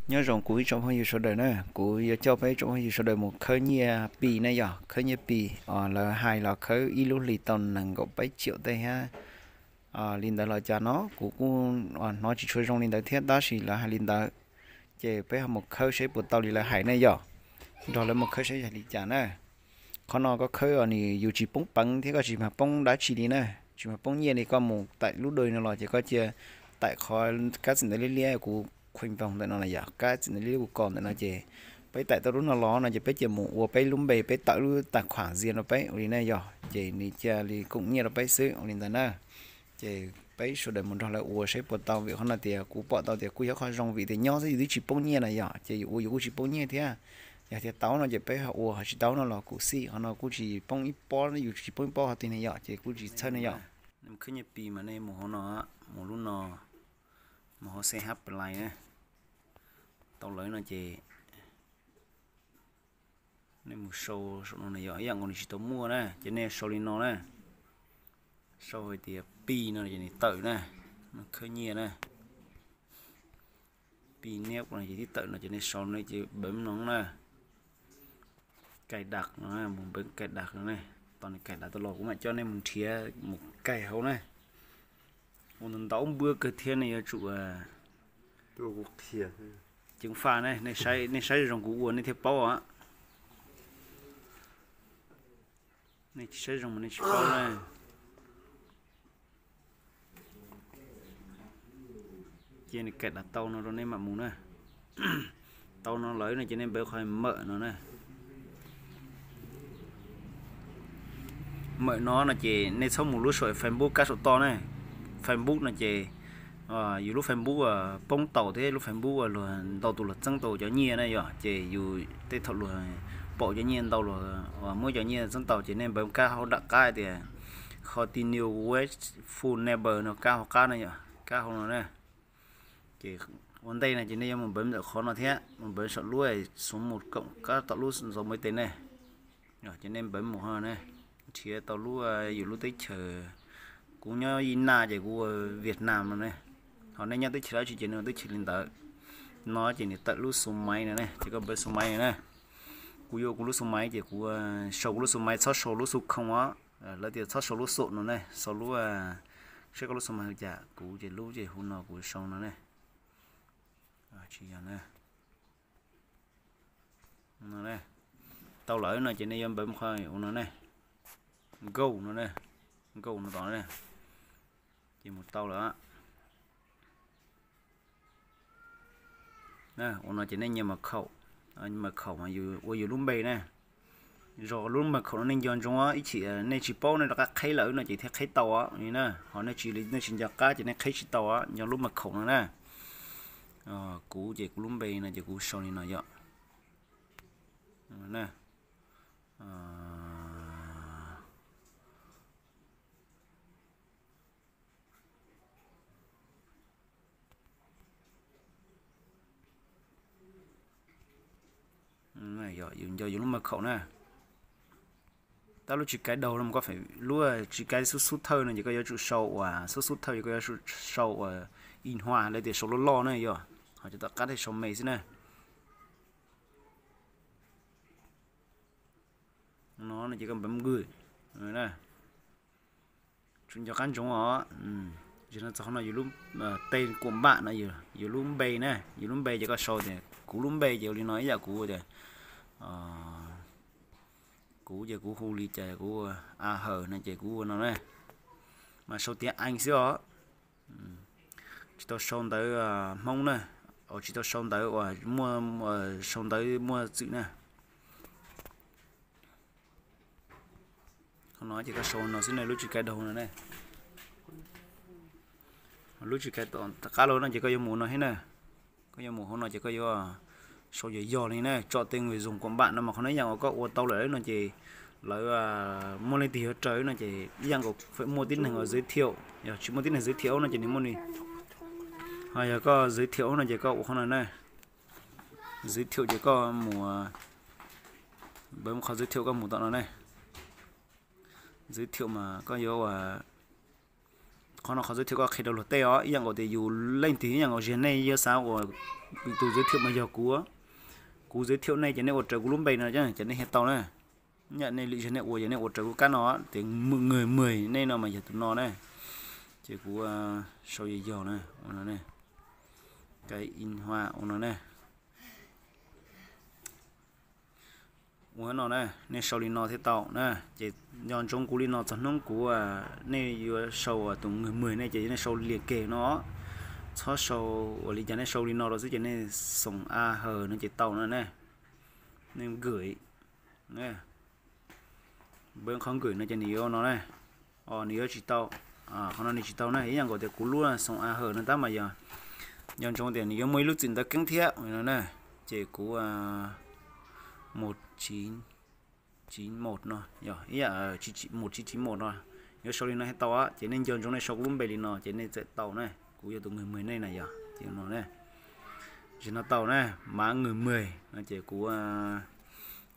Nyob zoo kuv ib tsoom phooj ywg sawv daws na, kuv yuav coj peb tsoom phooj ywg sawv daws mus khawb nyiaj Pi na yom, khawb nyiaj Pi. Lawv hais los khawb ib lub hlis tau nees nkaum peb tsiaum tej thiab. Li ntawd los cas no kuv kuj hnov tsis tshua zoo li ntawd thiab, tab sis lawv hais li ntawd, ces peb ho mus khawb seb puas tau li lawv hais ne yom. Nrog lawv mus khawb seb yog li cas na. Qhov no koj khawb os, nws yus tsis poob peev thiab koj tsis mag poob dab tsi li na, tsis mag poob nyiaj li. Koj mus taim lub đuôi no los ces koj cia taim qhov kab txiv ntawv liab liab kuv khueej voog ntawm no na yom, kab txiv ntawv liab liab kuv kos ntawm no ces peb taim tau lub no los no ces peb cia mus ua peb lub npe, peb tawm lub tài khoản Zia rau peb ua li na yom, ces nws cia li koom nyiaj rau peb xwb ua li ntawd na. Ces peb sawv daws mus nrog lawv ua seb puas tau, vim qhov no tias kuv pom tau tias kuj yog qhov zoo vim tias nyob xwb yus twb tsis poob nyiaj na yom, ces yus ua yus kuj tsis poob nyiaj thiab. Yog tias tau no ces peb ho ua, ho tsis tau no los kuj xij, qhov no kuj tsis poob ib pob, yus tsis poob ib pob qhov twg ne yom, ces kuj tsis txhawj ne yom. Nej mus khawb nyiaj Pi mas nej mus hauv no, mus lub no, mus hauv C H Play na, tau lawm no ces nej mus sau saum no na yom, ib yam nkaus nws tsis tau muaj na, ces nej sau li no na, sau hais tias Pi no ces nws tawm na, khawb nyiaj na. Pi niab no ces tib tawm no ces nej sau no ces npawv no na, cài đặt no, mus npawv cài đặt no ne. Tos nws cài đặt tau los kuv mam coj nej mus nrhiav mus cài hauv na. Ua ntau ntau npua kawg thiab nej yuav tsum ceev faj ne, nej saib zoo kuv ua nej thiaj paub os. Nej tsis saib zoo mas nej tsis paub na. Ces nws cài đặt tau no rau nej mam mus na. Tau no lawm no ces nej npawv qhov mawm no na. Mawm no no ces nej txhob mus lub saum Facebook kab saum toj ne. Facebook no ces yus lub Facebook poob tau thiab lub Facebook luag ntau tus luag txeeb tau cov nyiaj na yom, ces yus tej thaum luag pom cov nyiaj ntau luag muab cov nyiaj txeeb tau ces nej npawv kab hauv nram qab tias continue with phone number no, kab hauv qab na yom, kab hauv no na. Ces ua ntej no ces nej yuav mus npawv ntawm qhov no thiab mus npawv saum lub xuv mus koom kab tom lub ntxo maiv tes ne. Ces nej npawv mus ho ne, nrhiav tau lub yus lub teb chaws. Kuv nyob Việt Nam ces kuv ua Việt Nam no ne. Ho nej nyob teb chaws dab tsi ces nej ua teb chaws li ntawd. No ces nws tawm lub xuv maiv no ne, ces koj npawv xuv maiv no na. Kuv yuav kuv lub xuv maiv ces kuv sau kuv lub xuv maiv, txhob sau lub xuv khoo os. Lawv tias txhob sau lub xom no ne, sau lub, seb koj lub xuv maiv hu cas, kuv ces lub ces hu no kuv sau no ne. Tsis yog na. Tau lawm no ces nej yuav npawv mus qhov ua no ne, Go no ne, Go no tod ne. Ces mus tau lawm. Ua no ces nej nyias mas khaum, mas khaum mas yus ua yus lub npe na. Zog lub mas khaum no nej nco ntsoov ib chim nej tsis paub nej rov qab qheb lawm no ces thiaj qheb tau os li na. Ho nej tsis li, nej tsis nco qab ces nej qheb tsis tau os, nco lub mas khaum no na. Kuv ces kuv lub npe no ces kuv sau li no yom. Yus nco yus lub mas khaum na. Tab lub tsis kais daug no mas koj, lub tsis kais xub xub thawj no ces koj yuav tsum sau uas xub xub thawj, koj yuav tsum sau uas ib hua lawv tias sau loj loj na yom, ho cov tom qab thiaj sau me xwb na. No ces koj npawv nkwj, tsum nco qab ntsoov os. Ces no txog qhov no yus lub, tej kuam npam no yus lub npe na, yus lub npe ces koj sau tias kuv lub npe ces ua li no, ib yam kuv tias kuv ces kuv hu li cas, kuv ua A Hawm no ces kuv ua no na. Mas sau tiav Ees xwb os. Tsis tau sau ntawv Hmoob na, tsis tau sau ntawv uas muaj, sau ntawv muaj txwm na. Qhov no ces koj sau no xwb ne, lub tsis kais daug no ne. Lub tsis kais tom qab los no ces koj yuav mus no thiab na. Koj yuav mus hauv no ces koj yuav sau yog yog li na, tso tej người dùng kuam npam no mas qhov no ib yam uas koj ua tau lawm no ces lawv muaj leej twg yuav raws no ces ib yam nkaus muaj tib neeg uas giới thiệu, yog tsis muaj tib neeg giới thiệu no ces nws muaj ni. Ho yog koj giới thiệu no ces koj ua qhov no na. Giới thiệu ces koj mus, npawv qhov giới thiệu koj mus tom no ne. Giới thiệu mas koj yuav ua, Qhov no qhov giới thiệu koj qhia rau luag tej os, ib yam nkaus tias yus leej twg ib yam nkaus, yog nej yuav xav ua tus giới thiệu mas yog kuv, kuv giới thiệu nej ces nej ua raws kuv lub npe no ces nej thiaj tau na. Ib yam nej lwm zaug nej ua, yog nej ua raws kuv kab no tias người mời nej no mas yog tus no na. Ces kuv sau yog yog na, ua no ne, cái in hoa ua no ne. Ua no na, nej sau li no thiaj tau na. Ces nco ntsoov kuv li no, txog hnub kuv, nej yuav sau tus người mời nej ces nej sau liền kề no, txhob sau ua li cas, nej sau li no rau xwb ces nej xoom a hawm no ces tau no ne. Nej gửi, npawb qhov gửi no ces nws yuav no ne, nws yuav tsis tau, qhov no nws tsis tau na, ib yam nkaus tias kuv lub xoom a hawm no tab mas yog, nco ntsoov tias nws yuav muaj ib lub txim ntawv keeb thiab no na. Ces kuv một chín chín một no, yog ib yam một chín chín một no, yuav sau li no thiaj tau. Ces nej nco ntsoov nej sau kuv lub npe li no ces nej txawm tau na. Kuv yog tus người mời nej na yog, ces no, ces no tau na, mã người mời no ces kuv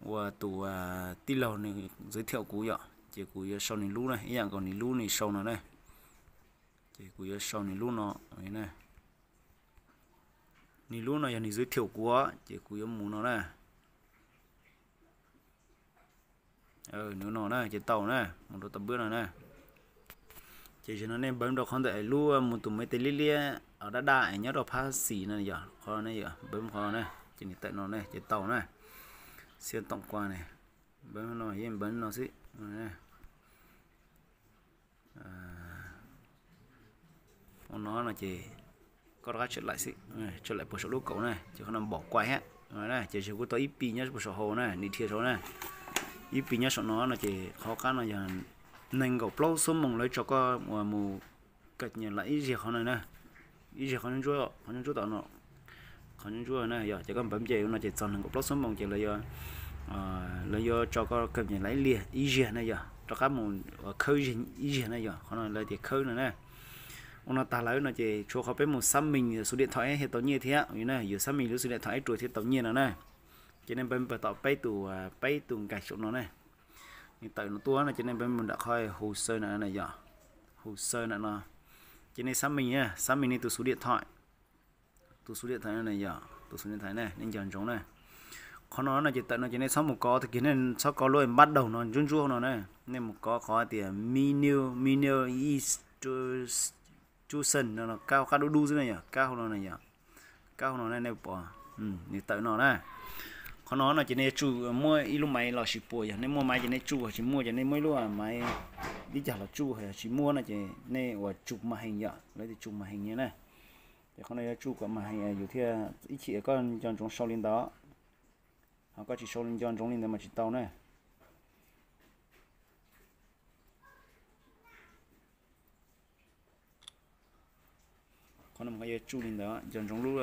ua tus tij laug nws giới thiệu kuv yom, ces kuv yuav sau nws lub na, ib yam nkaus nws lub nws sau no na. Ces kuv yuav sau nws lub no, nws lub no yog nws giới thiệu kuv, ces kuv yuav mus no na. Nws no na ces tau na, mus rau tom npwb no na. Ces zaum no nej npawb rau qhov ntawm lub mus tus máy tính liab liab daj daj nyob rau phab xis no yog qhov, npawb qhov no na, ces nws tawm no na ces tau na. Xiab toom kua ne, npawb no yeej npawb no xwb. Ua no no ces koj rov qab tsawm laim xwb, tsawm laim puag saum lub kaum na, ces qhov no npom kuais thiab. Ces zaum kuv tau ib pi nyob puag saum hauv na, nws dhia saud na, ib pi nyob saum no no ces qhov qab no yog nees nkaum plaub xuab moos lawv tso koj uas mus kawm nyem laim ib zaug qhov no na, ib zaug qhov ntsuab, qhov ntsuab tom no, qhov ntsuab na yog ces koj npawb nce no ces txog nees nkaum plaub xuab moos ces lawv yuav tso koj kawm nyem laim ib zaug na yog rov qab mus khawb ib zaug na yog qhov no lawv tias khawb no na. Ua no tag lawm no ces tshuav qhov peb mus xác minh số điện thoại thiaj tau nyiaj thiab na, yus xác minh số điện thoại ib ruam thiaj tau nyiaj no na. Ces nej npawb puag tom peb tus, peb tus nkag saum no ne, nws tawm no tuaj no ces nej npawb mus nram qhov hồ sơ na yog, hồ sơ na no, ces nej xác minh, xác minh nej tus số điện thoại, tus số điện thoại no yog tus số điện thoại na, nej nco ntsoov na. Qhov no no ces tawm no ces nej txhob mus kov tag kis, nej txhob kov lub bắt đầu no ntsuab ntsuab no na, nej mus kov qhov tias menu, menu instruction no, kab qab dub dub xwb na yog, kab hauv no na yog, kab hauv no na nej pom, nws tawm no na. Qhov no no ces nej yuav tsum muaj ib lub maiv los sis puas, yog nej muaj maiv ces nej tsum, tsis muaj ces nej muab ib lub maiv ib cag los tsum, yog tsis muaj no ces nej ua chụp màn hình yom, lawv tias chụp màn hình na. Ces qhov no yuav tsum kom màn hình yus thiaj ib chim koj nco ntsoov sau li ntawd, ho koj tsis sau nco ntsoov li ntawd mas tsis tau na. Qhov no koj yuav tsum li ntawd, nco ntsoov lub,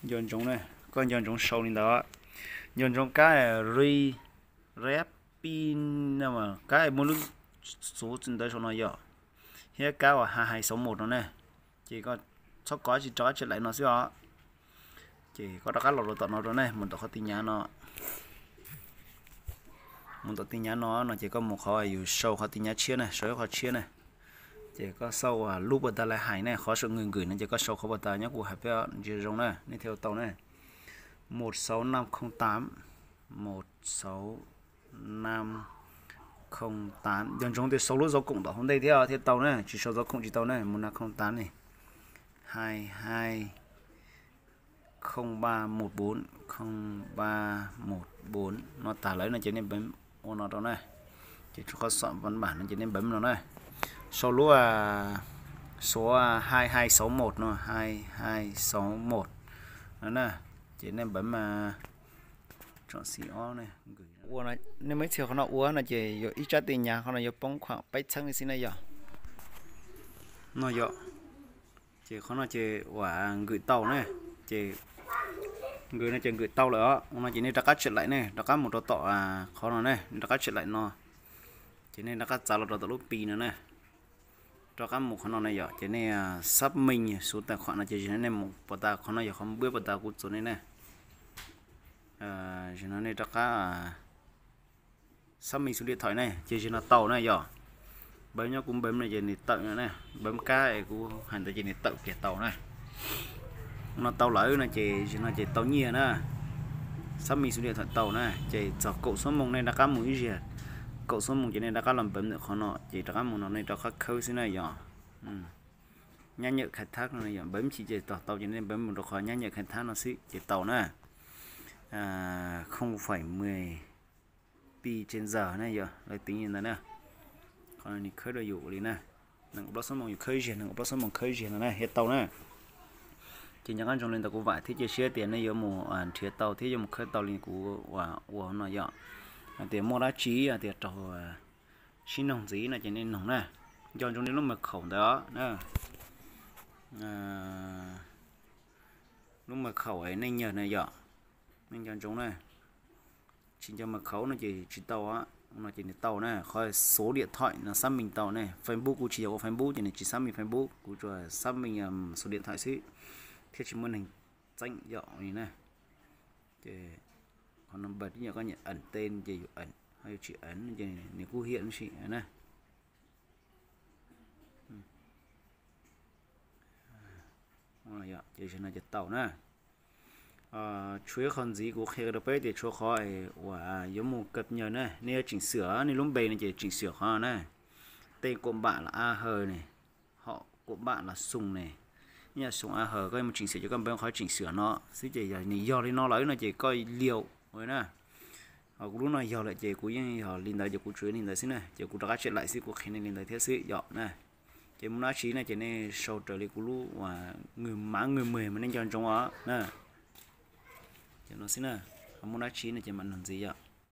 nco ntsoov na, koj nco ntsoov sau li ntawd, nco ntsoov kab ri rep pin no, kab muaj lub xuv ntawd saum no yom, thiab kab uas hai hai sáu một no na. Ces koj txhob kov, tsis rov qab tsawm laim no xwb os. Ces koj rov qab los rau tom no rau ne, mus tom qhov tin nhắn no, mus tom tin nhắn no no ces koj mus qhov yus sau qhov tin nhắn tshiab na, sau ib qho tshiab na. Ces koj xauj lub puag ta lawv hais ne, qhov saum người gửi no ces koj sau qhov puag ta nyob kuv hais peb ntsia zoo na, nej thiaj tau ne. Một sáu năm không tám, một sáu năm không tám, nco ntsoov tias sau lub dấu cộng tom hauv ntej thiab thiaj tau na, tsis sau dấu cộng tsis tau na. Một năm không tám ne, hai hai không ba một bốn, không ba một bốn no tag lawm no ces nej npawb ua no rau na. Ces tshuav qhov xom văn bản no ces nej npawb no na, sau lub số hai hai sáu một no, hai hai sáu một no na. Ces nej npawb tsom xi ob ne, ua, nej muaj ib txhia qhov no ua no ces yog ib tsab tin nhắn qhov no yuav poob khuam peb txheeb li xwb na yog. No yog, ces qhov no ces ua gửi tau ne, ces gửi no ces gửi tau lawm os. Ua no ces nej rov qab tsawm laim ne, rov qab mus rau tom qhov no ne, nej rov qab tsawm laim no, ces nej rov qab txav los rau tom lub pi no ne. Rov qab mus qhov no ne yom, ces nej xác minh số tài khoản no ces nej mus puag ta, qhov no yog qhov npawb puag ta kuv txuas nej ne. Zaum no nej rov qab xác minh số điện thoại na, ces zaum no tau na yom. Npawm nyob kuv npawm no ces nws tawm no na, npawm kab es kuv hais ntawd ces nws tawm kiag tau na. No tau lawm no ces zaum no ces tau nyiaj na. Xác minh số điện thoại tau na, ces txog kaum xuab moos nej rov qab mus ib zaug. Kaum xuab moos ces nej rov qab los npawm ntawm qhov no ces rov qab mus no nej rov qab khawb xwb na yom. Nhắc nhở khai thác no yom, npawm chim ces tau tau ces nej npawm mus rau qhov nhắc nhở khai thác no xwb ces tau na. Không phải mười pi trên giờ na yom, lawv tính li ntawd na. Qhov no nws khawb rau yus li na, nees nkaum plaub xuab moos yus khawb ib zaug, nees nkaum plaub xuab moos khawb ib zaug no na thiaj tau na. Ces nco qab ntsoov li ntawd, kuv vam thiab cia siab tias nej yuav mus nrhiav tau thiab yuav mus khawb tau li kuv ua no yom. Hais tias muaj dab tsi hais tias raug sib noog ntxiv no ces nej noog na. Nco ntsoov nej lub mật khẩu ntawd os na. Lub mật khẩu nej nyiag na yom, nej nco ntsoov na. Tsis nco mật khẩu no ces tsis tau, no ces nws tau na. Qhov số điện thoại no xác minh tau ne, Facebook kuv tsis yog ua Facebook ces nws tsis xác minh Facebook, kuv tsuas xác minh số điện thoại xwb, thiab tsis muaj neeg txeeb yom li na. Ces qhov no npawm twb yog koj nyem ẩn tên ces yus ẩn, ho yus tsis ẩn ces nws kuj hiam si na. Ces no ces tau na. Tshuav ib qho ntxiv kuv qhia rau peb tias tshuav qhov uas yuav mus cập nhật na, nej yuav chỉnh sửa nej lub npe no ces chỉnh sửa qhov na. Tên của bạn là A Hờ ne, họ của bạn là Sùng ne. Ib yam Sùng A Hờ, koj yuav mus chỉnh sửa ces koj npawb qhov chỉnh sửa no xwb ces yog nws yog li no lawm no ces koj liaus na. Ho kuv lub no yog lawm ces kuv yeej yog li ntawd ces kuv tsuas li ntawd xwb na, ces kuv rov qab tshem laim xwb, kuv qhia nej li ntawd thiab xwb yom na. Ces muaj dab tsi no ces nej sau raws li kuv lub uas người mã người mười mas nej nco ntsoov os na. Ces no xwb na, ho muaj dab tsi no ces mam nug ntxiv yom.